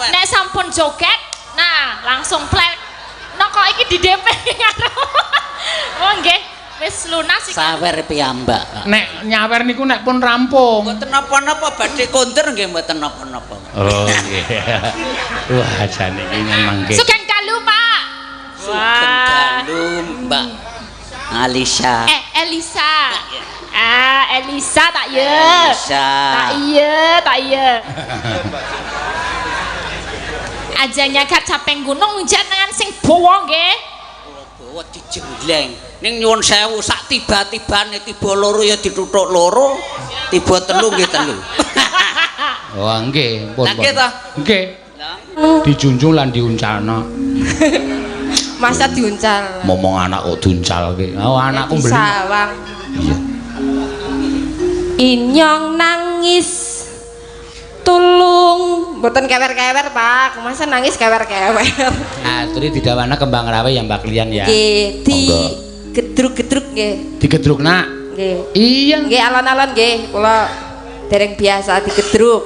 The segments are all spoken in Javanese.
Nek sampun joget, nah langsung plek. Nah kok iki di DP karo. Oh nggih, wis lunas iki. Sawer piyambak. Nek nyawer niku nek pun rampung. Mboten napa-napa badhe kondur nggih mboten napa-napa. Oh nggih. Wah, jane iki memang nggih. Sugeng dalu, Pak. Sugeng dalu Mbak Alisa. Elisa. Ah, Elisa tak ya. Elisa. Tak iya, tak iya. Aja nyagat capeng gunung jenengan sing bawa nggih. Bawa dijengleng. Ning nyuwun sewu sak tiba-tibane tiba loro ya dituthuk loro, tiba telu nggih telu. Wah, nggih, pun. Lah nggih ta? Nggih. Dijunjung lan diuncalno. Masa diuncal. Momong anak kok diuncalke. Oh, anakku mbeli. Sawang. Iya. Inyong nangis tulung, mboten kewer-kewer, Pak. Masa nangis kewer-kewer. Ah, turi didawana kembang rawe ya Mbak Lian ya. Nggih, di gedruk-gedruk nggih. Digedruk nak. Nggih. Iya. Nggih alon-alon nggih, kula dereng biasa digedruk.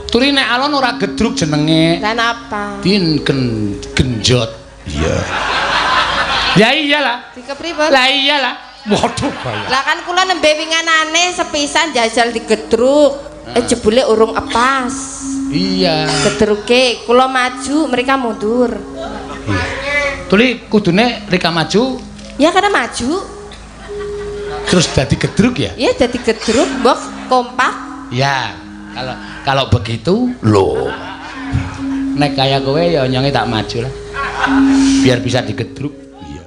Turi nek alon ora gedruk jenenge. Lah napa? Din genjot. Iya. Ya iyalah. Dikepripun? Lah iyalah. Waduh bahaya. Lah kan kula nembe winganane sepisan jajal digedruk. Jebule urung epas. Iya. Gedruke kula maju, mereka mundur. Iya. Tuli kudune Rika maju. Ya karena maju. Terus dadi gedruk ya? Iya dadi gedruk, mbok kompak. Ya, kalau begitu lho. Nek kaya kowe ya nyonge tak maju lah. Biar bisa digedruk. Iya.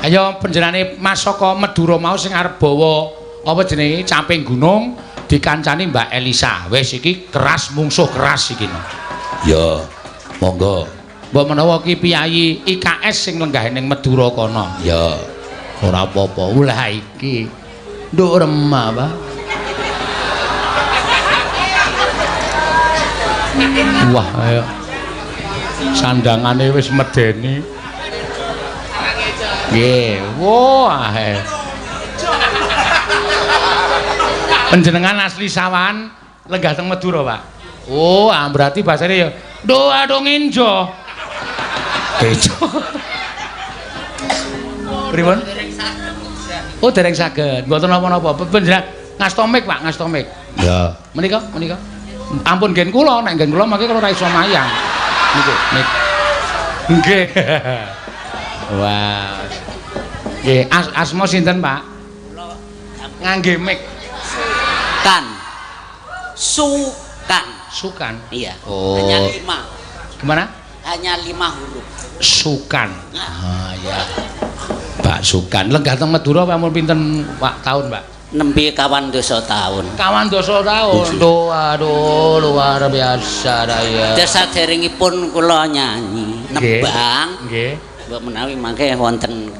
Ayo panjenengane Mas saka Madura mau sing arep bawa apa jenenge caping gunung dikancani Mbak Elisa. Wis iki keras mungsuh keras iki. Ya, monggo. Mbok menawa ki piyayi IKS sing lenggah ning Madura kono. Ya, ora apa-apa. Lah iki nduk remah, Pak. Wah, ayo. Sandangane wis medeni. Nggih, wah. Panjenengan asli Sawahan lenggah teng Madura, Pak. Oh, berarti bahasane ya nduk aduh nginjo. Kejo. Pripun? Oh, dereng saged. Mboten napa-napa. Panjenengan ngasto mik, Pak, ngasto mik. Ya. Menika, menika. Ampun nggen kula, nek nggen kula mangke kula ora iso mayang. Niku, mik. Nggih. Wah. Nggih, asma sinten, Pak? Ngangge mik. Sukan. Sukan. Sukan. Iya. Oh. Hanya 5. Gimana? Hanya 5 huruf. Sukan. Ah, ya. Pak Sukan. Lenggah teng Madura ampun pinten Pak tahun, Pak? Nembe kawan dasa tahun. Kawan dasa tahun. Duh, aduh, luar biasa ya. Saderengipun kula nyanyi nembang. Nggih. Mbok menawi mangke wonten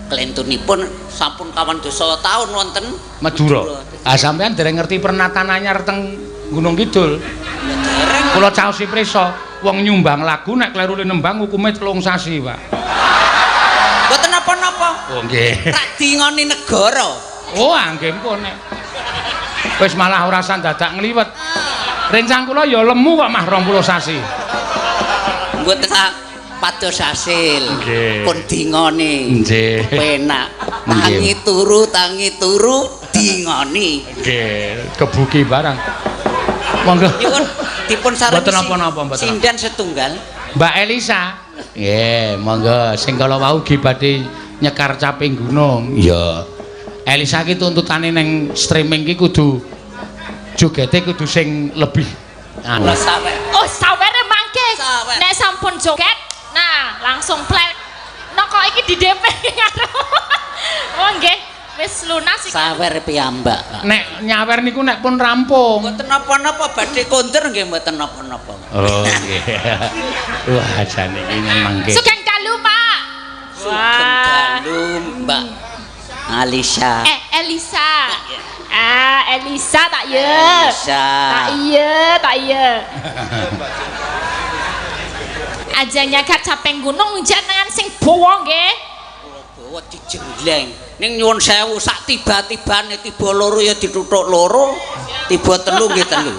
klentunipun sampun kawan dasa tahun wonten Madura. Ah sampean dereng ngerti pernatan anyar teng Gunung Kidul. Dereng. Kula caosi prisa, wong nyumbang lagu nek kleru nembang hukume 3 sasi, Pak. Mboten napa-napa. Oh nggih. Rak dingoni negara. Oh, nggih pun nek. Wis malah ora dadak ngliwet. Rencang kula ya lemu kok mah 20 sasi. Mboten pados hasil. Pun dingoni. Nggih. Penak. Tangi turu dingoni. Nggih, kebuki barang. Monggo. Nyuwun dipun sareng. Mboten napa-napa mboten. Sinden setunggal. Mbak Elisa. Nggih, monggo sing kala wau ugi badhe nyekar caping gunung. Iya. Elisa ki tuntutane ning streaming ki kudu jogete kudu sing lebih anu. Oh, sawere mangke. Nek sampun joget, nah langsung plek. Nah kok iki di DP karo. Oh nggih, wis lunas iki. Sawer piyambak. Nek nyawer niku nek pun rampung. Mboten napa-napa badhe kondur nggih mboten napa-napa. Oh nggih. Wah, jane iki memang nggih. Sugeng dalu, Pak. Sugeng dalu, Mbak Alisa. Elisa. Ah, Elisa tak ya. Elisa. Tak iya, tak iya. Aja nyagat capeng gunung jenengan sing bawa nggih. Bawa dijengleng. Ning nyuwun sewu sak tiba-tibane tiba loro ya dituthuk loro, tiba telu nggih telu.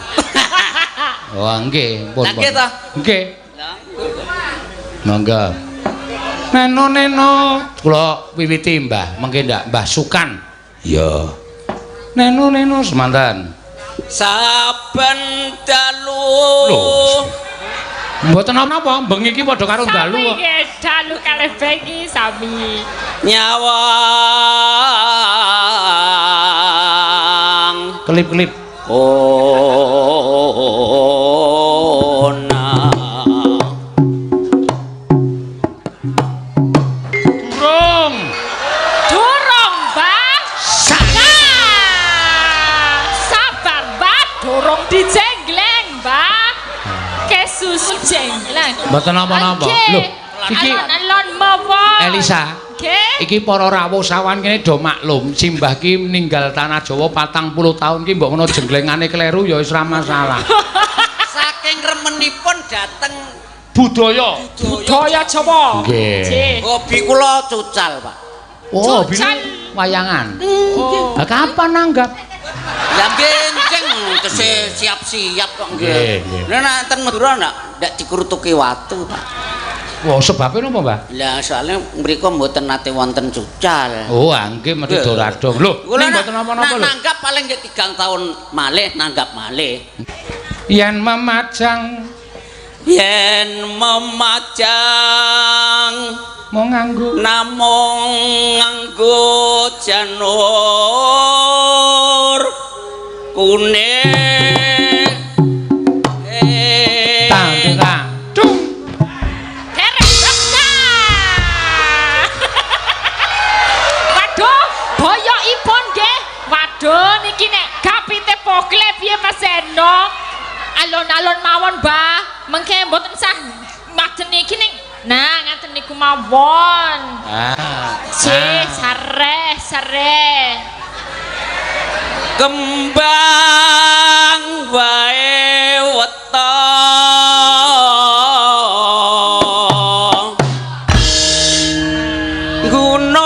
Wah, nggih, pun. Lah nggih ta? Nggih. Monggo. Neno neno kula wiwiti Mbah, mengke ndak Mbah Sukan. Iya. Neno neno semanten. Saben dalu. Lho. Mboten napa-napa, bengi iki padha karo dalu kok. Nggih, dalu kalih bengi sami. Nyawang kelip-kelip. Kona. Durung. Durung, Mbah. Sabar, Mbah, durung dijengleng, Mbah. Kesusu jengleng. Mboten napa-napa. Lho, iki alon-alon mawon. Elisa. Nggih. Iki para rawuh sawan kene do maklum, simbah ki ninggal tanah Jawa 40 tahun ki mbok ngono jenglengane kleru ya wis ora masalah. Saking remenipun dateng budaya. Budaya Jawa. Nggih. Hobi kula cucal, Pak. Oh, hobi wayangan. Oh. Lah kapan nanggap? Lah benjeng tesih siap-siap kok nggih. Lah nek enten Madura ndak dikrutuki watu, Pak. Wah, sebabnya napa, Mbah? Lah soalnya mriku mboten nate wonten cucal. Oh, nggih mesti doradong. Lho, ning mboten napa-napa lho. Nanggap paling nggih 3 tahun malih nanggap malih. Yen memajang, yen memajang mung nganggo namung nganggo janur kuning. Tang dung. Waduh, boyokipun nggih. Waduh niki nek gapite pogle piye Mas Seno? Alon-alon mawon, Mbah. Mengke mboten sah maden niki ning. Nah, ngaten niku mawon. Ah. Sih, sareh, sareh. Kembang wae weton gunung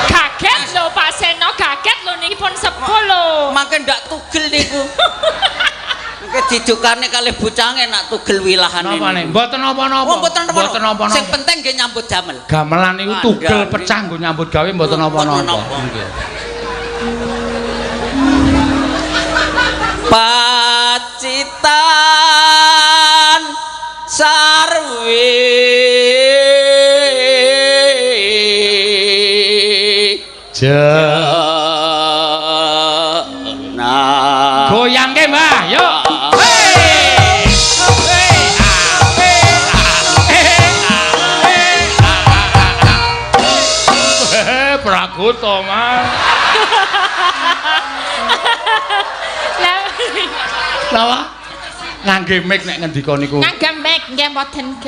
Kaget lho Pak Seno, kaget lho niki pun sepuh lho. Mangke ndak tugel niku. Mangke didukane kalih bocahe nak tugel wilahane. Napa ne? Mboten napa-napa. Oh, mboten napa-napa. Sing penting nggih nyambut damel. Gamelan niku tugel pecah nggo nyambut gawe mboten napa-napa. Nggih. Pacitan sarwi jena. Goyangke, Mbah, yo. Pragoto, Mas. Napa? Ngangge mic nek ngendika niku. Ngangge mic nggih mboten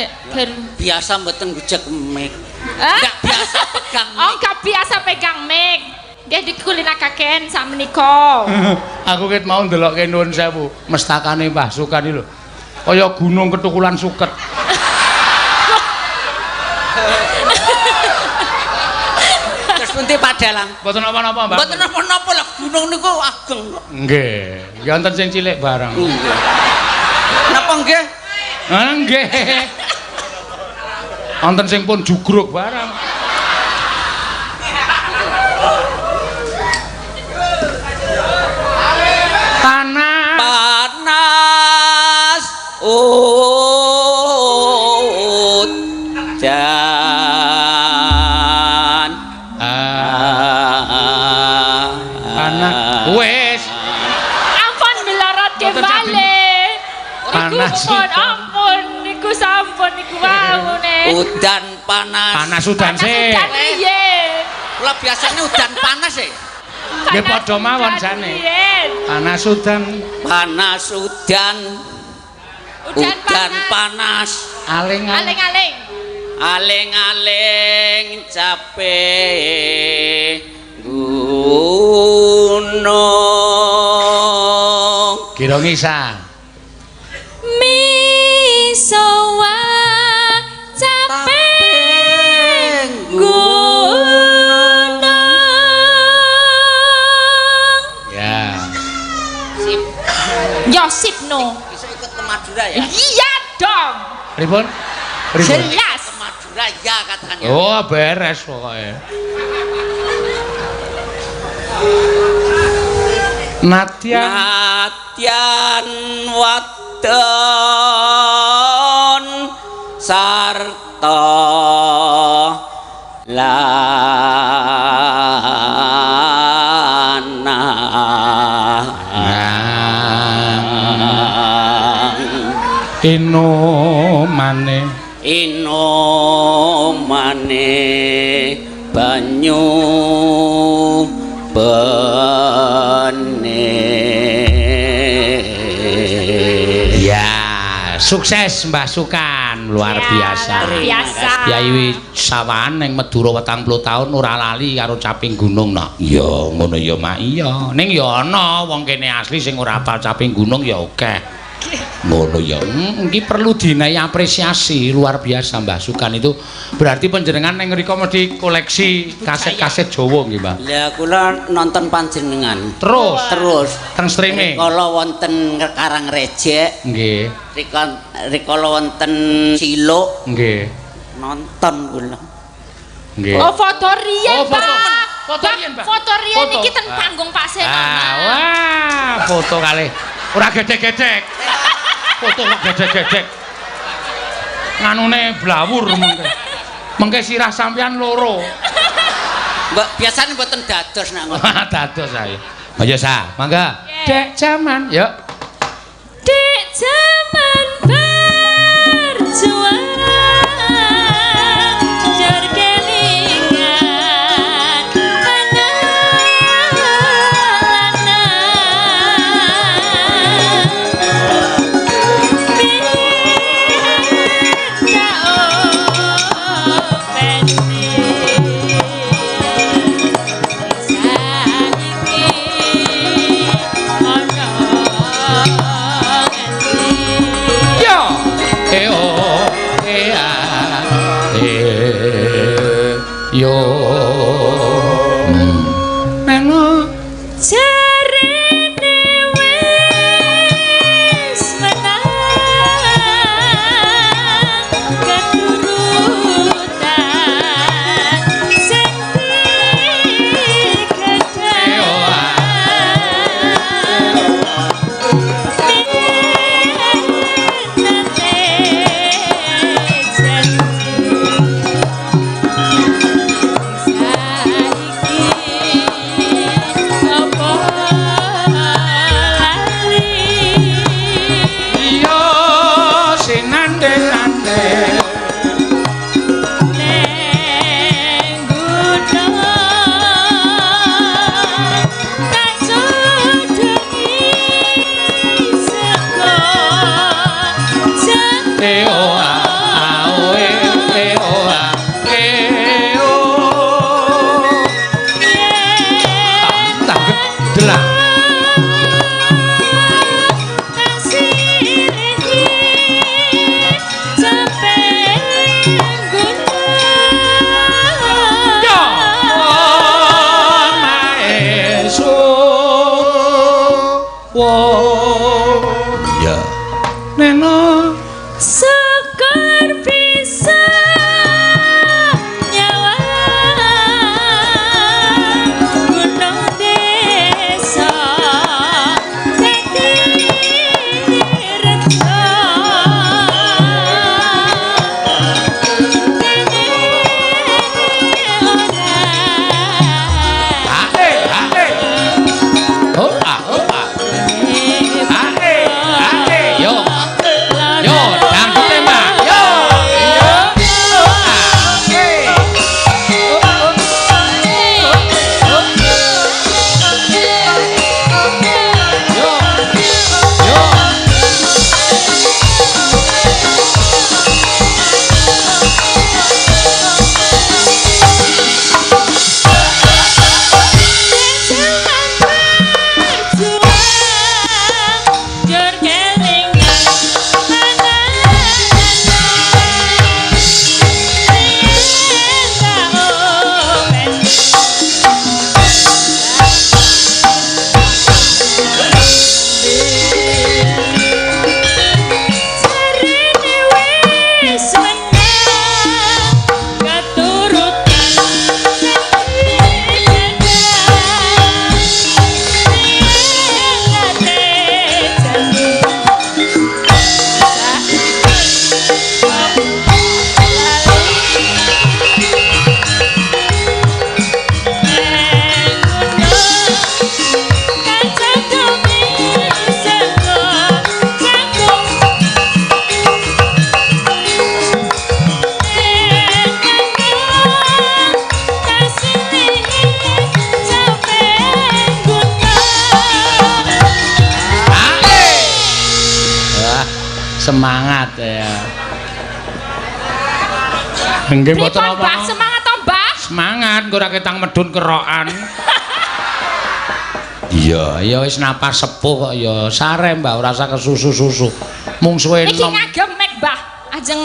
biasa mboten gujek mic. Nggak biasa pegang mic. Oh, nggak biasa pegang mic. Nggih dikulinakaken sakmenika. Aku ket mau ndelokke nuwun sewu, mestakane Mbah Sukan iki lho. Kaya gunung ketukulan suket. Terus pundi Pak Dalang? Mboten napa-napa, Mbah. Mboten napa-napa lah, gunung niku ageng kok. Nggih, nggih wonten sing cilik barang. Nggih. Napa nggih? Nggih. Wonten sing pun jugruk barang. Panas. Panas udan. Panas. Wis. Ampun melorot kembali. Panas. Ampun niku sampun niku wau ne. Udan panas. Panas udan sih. Udan piye? Kula biasane udan panas e. Nggih padha mawon jane. Panas udan, panas udan. Udan panas. Aling-aling. Aling-aling. Aling-aling capek gunung. Kira ngisa. Misowa caping gunung. Ya. Sip. Yo sip no. Bisa ikut ke Madura ya? Iya dong. Pripun? Pripun? Jelas. Ke Madura ya katanya. Oh, beres pokoknya. Natyan Natyan wadon sarta lanang inomane inomane banyu bene. Ya, sukses Mbah Sukan, luar Ya, biasa. Luar biasa. Yai sawahan ning Madura 40 tahun ora lali karo caping gunung nak. Ya ngono ya mak iya. Ning ya ana wong kene asli sing ora hafal caping gunung ya akeh. Ngono ya. Iki perlu dinai apresiasi luar biasa Mbah Sukan itu. Berarti panjenengan ning ngriko mesti koleksi kaset-kaset Jawa nggih, Mbah. Lah kula nonton panjenengan. Terus Terus teng streaming. rikala wonten Karangrejek, Nggih, rikala wonten Siluk nggih. nonton kula. Nggih. Oh, foto riyen, Oh, foto. Pak. Foto riyen, Pak. Foto riyen Foto. iki ten panggung Pak Seno. Ah, wah, foto kalih. Ora gedek-gedek. Foto kok gedek-gedek. Nganune blawur mengke. Mengke sirah sampean loro. Mbak biasane mboten dados nak ngoten. Dados ae. Ayo sa, mangga. Dek jaman, yuk. Dek jaman berjuang jor kelingan Yo. E o e a e yo. Neno Jarene wis menang keturutan sing digedhang minate janji saiki apa lali yo sinande-nande. Neng gunung tak codongi sego E o a a o e e o a e o. Tanggep delak. Yo. Omae suwo. Ya. Neno Syukur bisa nyawa gunung desa dadi rejo dene ora a e a e. Oh a oh a. A e a e. Yo. Yo, dangdute Mbak. Yo. Semangat ya. Nggih mboten Pripun, Mbah? apa-apa. Semangat to, Mbah? Semangat engko ora ketang medun kerokan. Iya, ya wis napas sepuh kok ya sare Mbah ora usah kesusu-susu. Mungsuhe Niki enom. ngagem mek, Mbah. Ajeng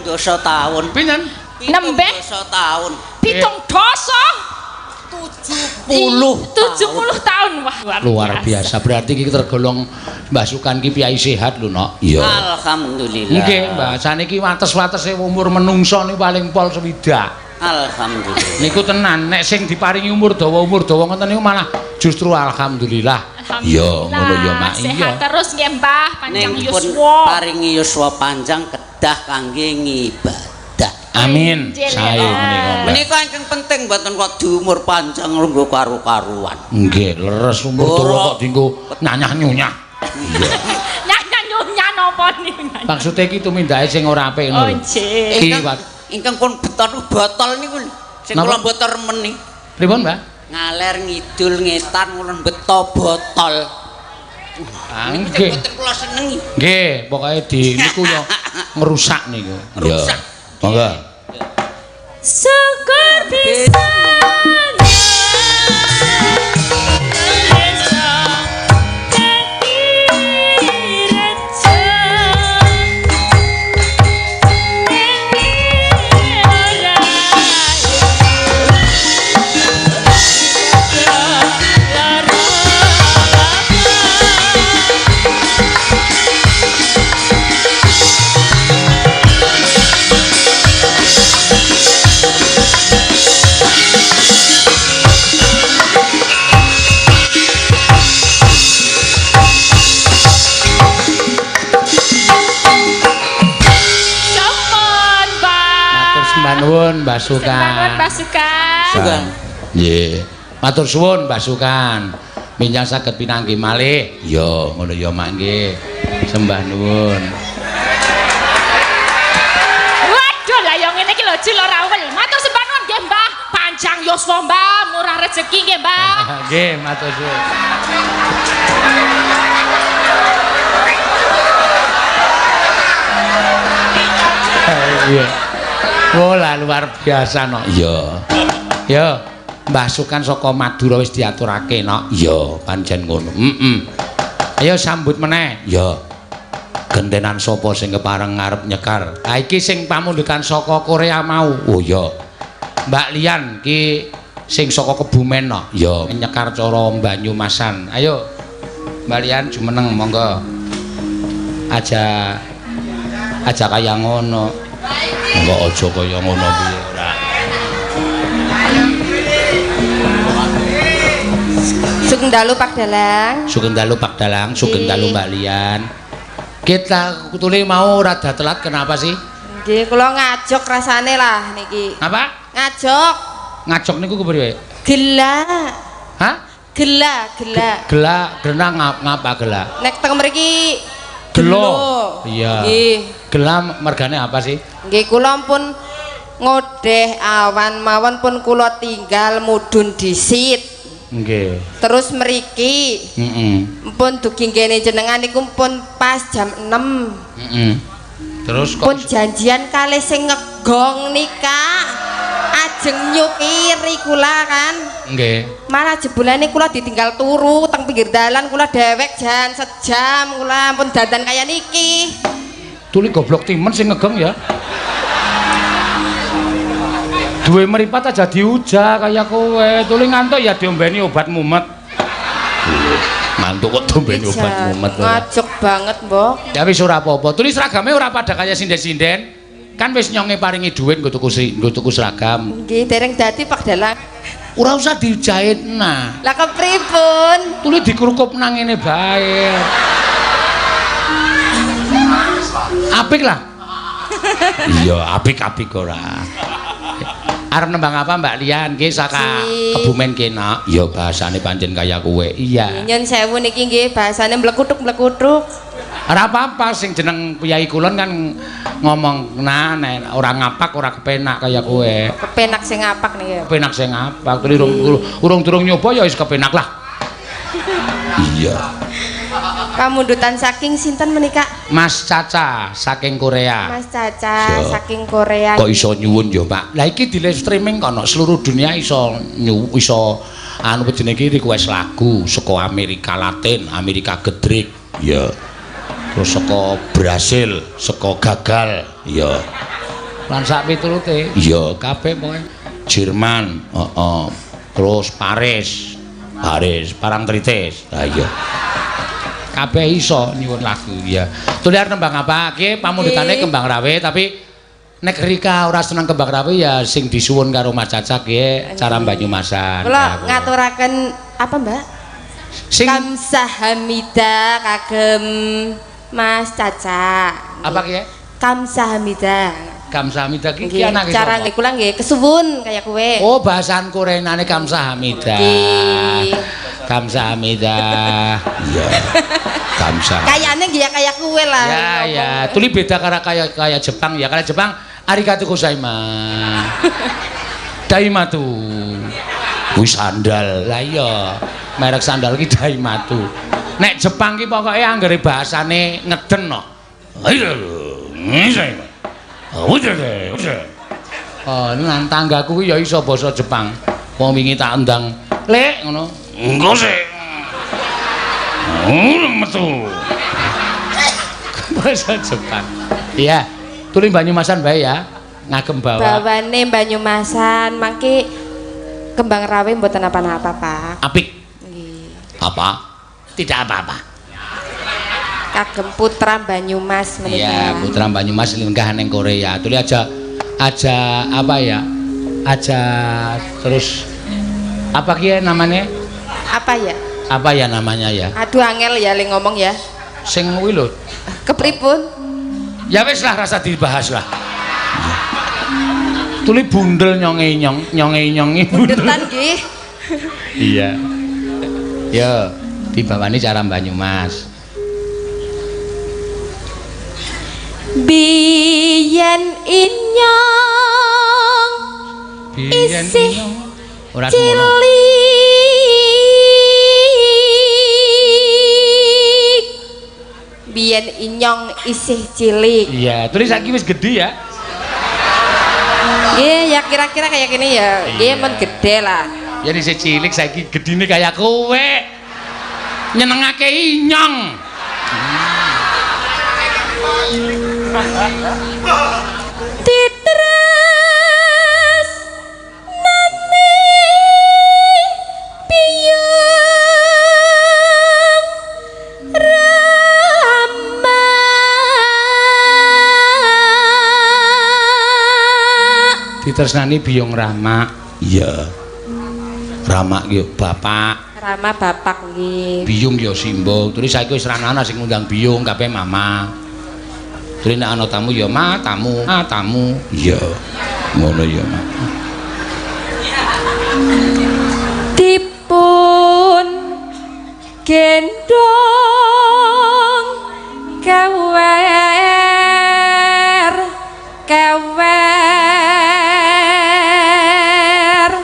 70 taun. Pinten? Nembe. 70 taun. 7 dasa 70. 70 tahun. Wah, Luar biasa. Berarti iki tergolong Mbah Sukan ki piyai sehat lho, Nok. Iya. Alhamdulillah. Nggih, Mbah. Saniki wates-watese umur menungso niku paling pol swidak. Alhamdulillah. Niku tenan, nek sing diparingi umur dawa ngoten niku malah justru alhamdulillah. Iya, ngono ya, Mak. Sehat Iya. terus nggih, Mbah, panjang Ning pun yuswa. paringi yuswa panjang kedah kangge ngibadah. Amin. Injil, Sae ya. menika, Mbah. Menika ingkang penting mboten kok diumur panjang nggo karu-karuan. Nggih, leres umur dawa Ora. kok dienggo nyanyah-nyunyah. Nyanyah nyunyah napa niku? Maksude iki tumindake sing ora apik Oh, ngono lho. nggih. Iki, Ingkang Pak. ingkang pun beton botol niku lho. Sing Napa? kula mboten remen niku. Pripun, Mbah? Ngaler ngidul ngetan kula beto botol. Ah, Niku sing nggih. mboten kula senengi. Nggih, pokoke di niku ya ngrusak niku. Ngrusak. Monggo. Syukur bisa Sampun, Pak. Matur sembah nuwun, Mbah Sukan. Sembah nuwun, Mbah Sukan. Sukan. Nggih. Matur suwun, Mbah Sukan. Minjang saged pinanggih malih. Ya, ngono ya, Mak nggih. Sembah nuwun. Waduh, lah yang ngene iki lho jil ora wel. Matur sembah nuwun nggih, Mbah. Panjang yuswa, Mbah, murah rezeki nggih, Mbah. Nggih, matur suwun. Iya. Wah, luar biasa, Nok. Iya. Ya, Mbah Sukan saka Madura wis diaturake, Nok. Iya, pancen ngono. Heeh. Ayo sambut meneh. Iya. Gentenan sapa sing kepareng ngarep nyekar? Ha iki sing pamundutan saka Korea mau. Oh iya. Mbak Lian ki sing saka Kebumen, Nok. Iya, nyekar cara Banyumasan. Ayo. Mbak Lian jumeneng monggo. Aja aja kaya ngono. Monggo aja kaya ngono piye ora. Sugeng dalu Pak Dalang. Sugeng dalu Pak Dalang, sugeng dalu Mbak Lian. Kita kutule mau rada telat kenapa sih? Nggih, kula ngajok rasane lah niki. Apa? Ngajok. Ngajok niku kepriye? Gela. Hah? Gela, gela. Gela, gena ngapa gela? Nek teng mriki Gelo. Iya. Nggih. Gela mergane apa sih? Nggih, kula pun ngodeh awan mawon pun kula tinggal mudhun disit. Nggih. Terus mriki. Heeh. Pun dugi ngene jenengan niku pun pas jam 6. Heeh. Terus kok pun janjian kalih sing ngegong nika. Ajeng nyupiri kula kan. Nggih. Malah jebulane kula ditinggal turu teng pinggir dalan kula dewek jan sejam kula pun dandan kaya niki. Tuli goblok timen sing ngegong ya. Duwe meripat aja diuja kaya kowe. Tuli ngantuk ya diombeni obat mumet. Ngantuk kok diombeni obat mumet. Ngajok banget, Mbok. Ya wis ora apa-apa. Tuli seragame ora pada kaya sinden-sinden. Kan wis nyonge paringi dhuwit nggo tuku seragam. Nggih, dereng dadi Pak Dalang. Ora usah dijahit nah. Lah kepripun? Tuli dikrukup nang ngene bae. Apik lah. Iya, apik-apik ora. Arep nembang apa Mbak Lian nggih saka Kebumen kene. Ya bahasane pancen kaya kowe. Iya. Nyun sewu niki nggih bahasane mlekuthuk-mlekuthuk. Ora apa-apa sing jeneng Kyai Kulon kan ngomong nah nek ora ngapak ora kepenak kaya kowe. Kepenak sing ngapak niki. Kepenak sing ngapak. Urung durung nyoba ya wis kepenak lah. Iya. Pamundutan saking sinten menika? Mas Caca saking Korea. Mas Caca Ya. saking Korea. Kok iso nyuwun ya, Pak? Lah iki di live streaming kono seluruh dunia iso iso anu jenenge iki request lagu saka Amerika Latin, Amerika Gedrik. Ya. Terus saka Brasil, saka gagal. Ya. Lan sak piturute. Iya, kabeh pokoke. Jerman, heeh. Terus Paris. Paris, Parangtritis. Ha iya. Kabeh iso nyuwun lagu ya. Tuli arep nembang apa? Ki pamundhutane Kembang Rawe, tapi nek Rika ora seneng Kembang Rawe ya sing disuwun karo Mas Caca ki cara Banyumasan. Kula ngaturaken apa, Mbak? Sing Kamsahamida kagem Mas Caca. Apa ki? Kamsahamida. Kamsahamida ki ki anake cara nggih kula nggih kesuwun kaya kowe. Oh, bahasan Koreanane Kamsahamida. Nggih. Kamsahamida. Iya. Kamsa. Kayane nggih ya kaya kowe lah. Ya ya, tuli beda karo kaya kaya Jepang ya. Kaya Jepang arigatou gozaimasu. Daimatu. Kuwi sandal. Lah iya, merek sandal ki Daimatu. Nek Jepang ki pokoke anggere bahasane ngeden kok. Oh, nang tanggaku ki ya iso basa Jepang. Wong wingi tak endang, "Lek," ngono. Engko sik. Metu. Bahasa Jepang. Iya. Tuli Banyumasan bae ya. Ngagem bawa. Bawane Banyumasan mangke Kembang Rawe mboten apa-apa, Pak. Apik. Nggih. Apa? Tidak apa-apa. Kagem putra Banyumas menika. Iya, putra Banyumas lenggah ning Korea. Tuli aja aja apa ya? Aja terus apa ki namanya? Apa ya? Apa ya namanya ya? Aduh angel ya le ngomong ya. Sing kuwi lho. Kepripun? Ya wis lah rasa dibahas lah. Tuli bundel nyonge nyong, nyonge nyongi bundel. Bundetan nggih. Iya. Yo, dibawani cara Banyumas. Biyen inyong Biyen isih ora semono. Cilik. Biyen inyong isih cilik. Iya, tuli saiki wis gedhe ya. Nggih, ya kira-kira kayak gini ya. Nggih, Iya. men gede lah. Ya isih cilik saiki gedine kaya kowe. Nyenengake inyong. Titres nane piyang rama. Ditresnani biyong Rama. Iya. Rama ki bapak. Rama bapak nggih. Biyung ya simbok. Terus saiki wis ra ana sing ngundang biyung, kabeh mama. Terus nek ana tamu ya ma, tamu, ma, tamu. Iya. Ngono ya, Ma. Dipun gendong kewer kewer.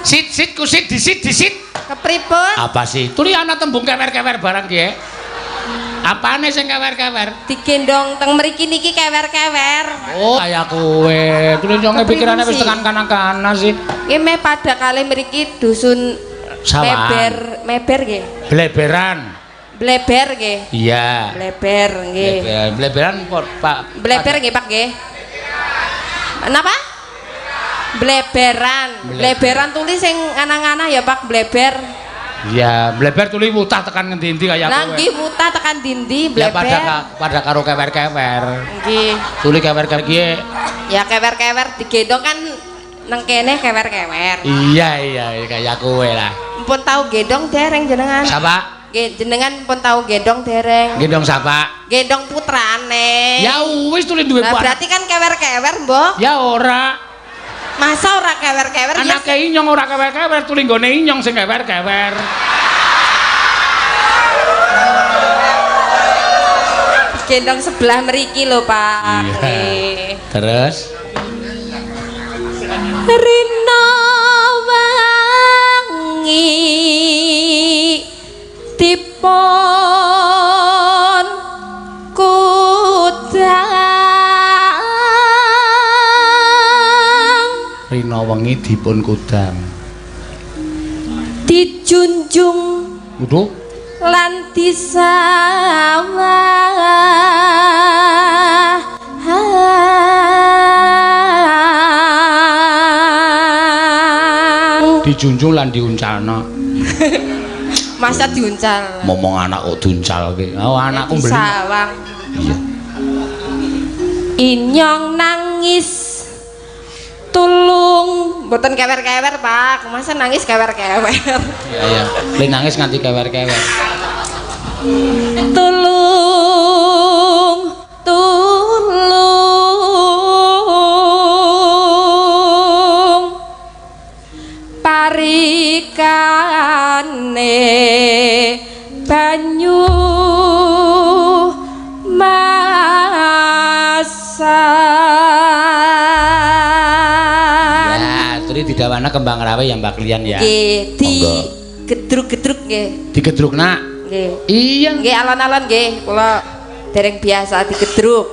Sit sit kusit disit disit. Kepripun? Apa sih? Tuli ana tembung kewer-kewer barang ki. Apane sing kewer-kewer? Digendong teng mriki niki kewer-kewer. Oh, kaya kowe. Tuli nyonge pikirane wis tekan kana-kana sih. Nggih meh pada kali mriki dusun Sawahan. Meber, meber nggih. Bleberan. Bleber nggih. Iya. Bleber nggih. Bleber, bleberan Pak. Bleber nggih Pak nggih. Napa? Bleberan. Bleberan tulis sing anang-anah ya Pak, bleber. Iya, bleber tuli wutah tekan ngendi-endi kaya Lah kowe. nggih wutah tekan dindi Ya bleber. pada karo kewer-kewer. Nggih. Tuli kewer-kewer ki. Ya kewer-kewer digendong kan nang kene kewer-kewer. Iya iya kaya kowe lah. Mpun tau gendong dereng jenengan. Sapa? Nggih, jenengan pun tau gendong dereng. Gendong sapa? Gendong putrane. Ya wis tuli duwe Lah berarti kan kewer-kewer, Mbok. Ya ora. Masa ora kewer-kewer ya? Anake inyong ora kewer-kewer, tuli nggone inyong sing kewer-kewer. Gendong sebelah mriki lho, Pak. Iya. Terus Rina wangi dipun Rina wengi dipun kudang. Dijunjung Waduh, lan disawah. Dijunjung lan diuncalno. Masa diuncal? Momong anak kok diuncalke. Oh, anakku mbeli. Disawang. Iya. Inyong nangis tulung, mboten kewer-kewer, Pak. Masa nangis kewer-kewer. Iya, iya. Le nangis nganti kewer-kewer. Tulung, tulung parikane banyu masan. Ya, turi didawana kembang rawe ya Mbak Lian ya. Nggih, di gedruk-gedruk nggih. Digedruk nak. Nggih. Iya. Nggih alon-alon nggih, kula dereng biasa digedruk.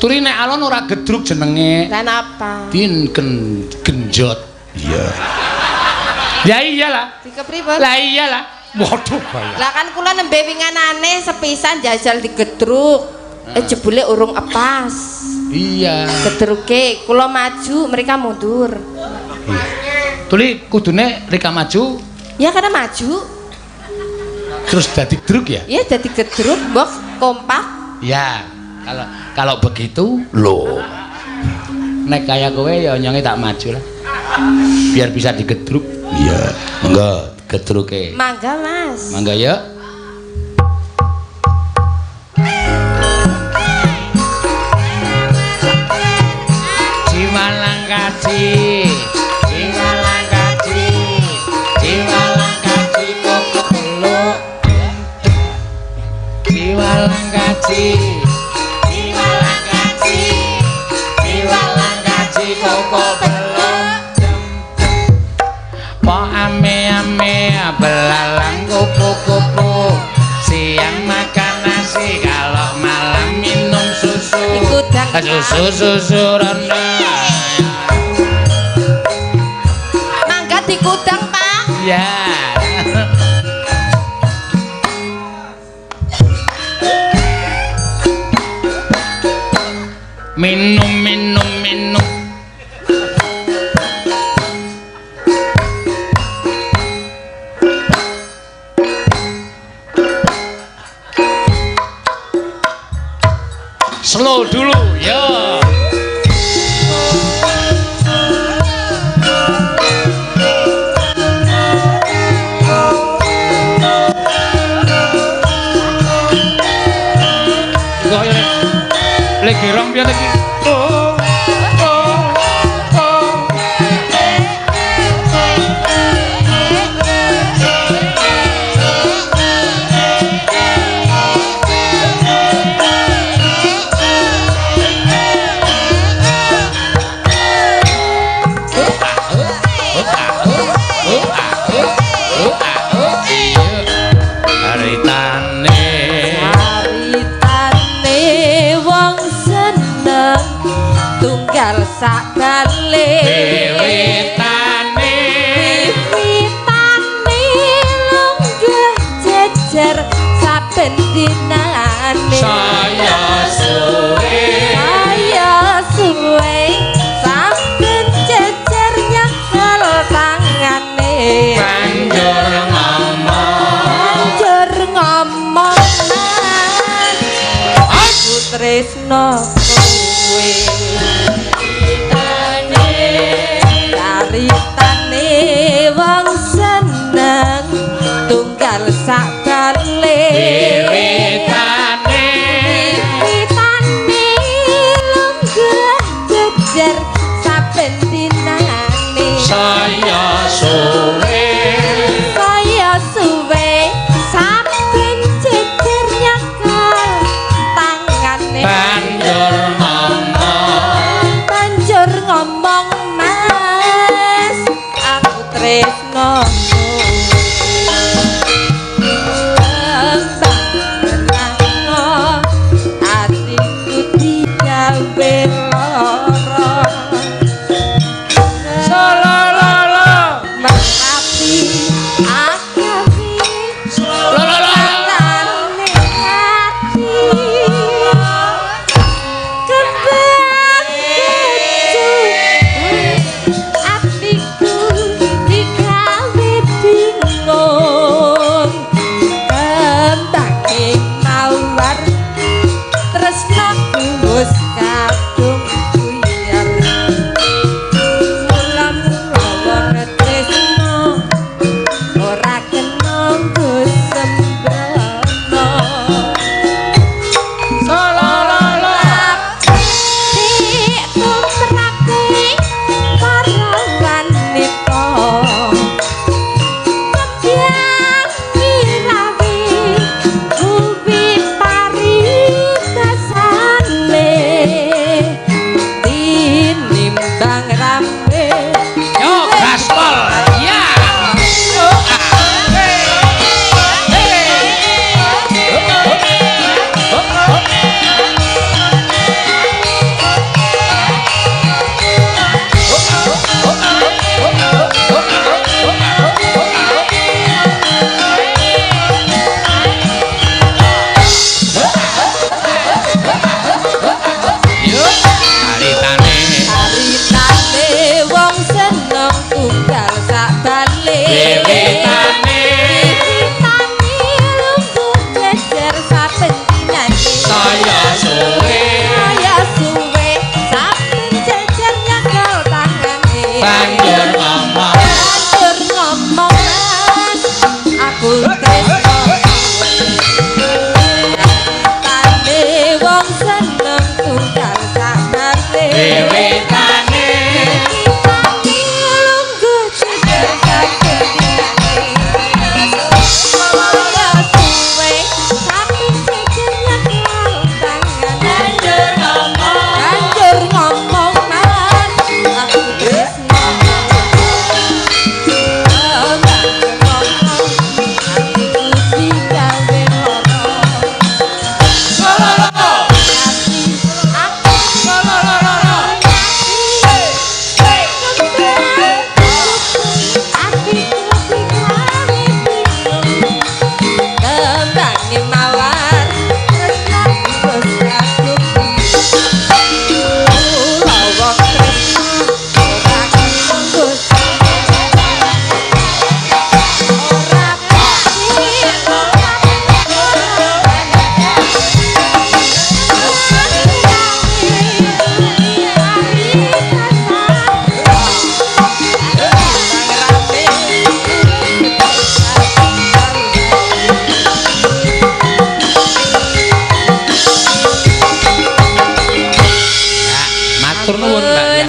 Turi nek alon ora gedruk jenenge. Lah napa? Din genjot. Iya. Ya iyalah. Dikepripun? Lah iyalah. Waduh bahaya. Lah kan kula nembe winganane sepisan jajal digedruk. Jebule urung epas. Iya. Gedruke kula maju, mereka mundur. Iya. Tuli kudune Rika maju. Ya karena maju. Terus dadi gedruk ya? Iya dadi gedruk, mbok kompak. Ya, kalau begitu lho. Nek kaya kowe ya nyonge tak maju lah. Biar bisa digedruk. Iya, monggo gedruke. Mangga, Mas. Mangga ya. Ciwalang kaji, ciwalang kaji, ciwalang kaji kok peluk. Ciwalang kaji, ciwalang kaji, ciwalang kaji kok peluk. Po ame-ame belalang kupu-kupu, siang makan nasi kalau malam minum susu. Susu susu ronda. Mangga dikudang, Pak. Ya. Minum minum minum. Slow dulu, ya. Lagi rong piye lagi? Oh, oh, oh. Caritane wong seneng tunggal sak bale. Wiwitane wiwitane lenggah jejer saben dinane. Saya suwe, saya suwe saben jejer nyekel tangane. Banjur ngomong, banjur ngomong aku tresno kowe.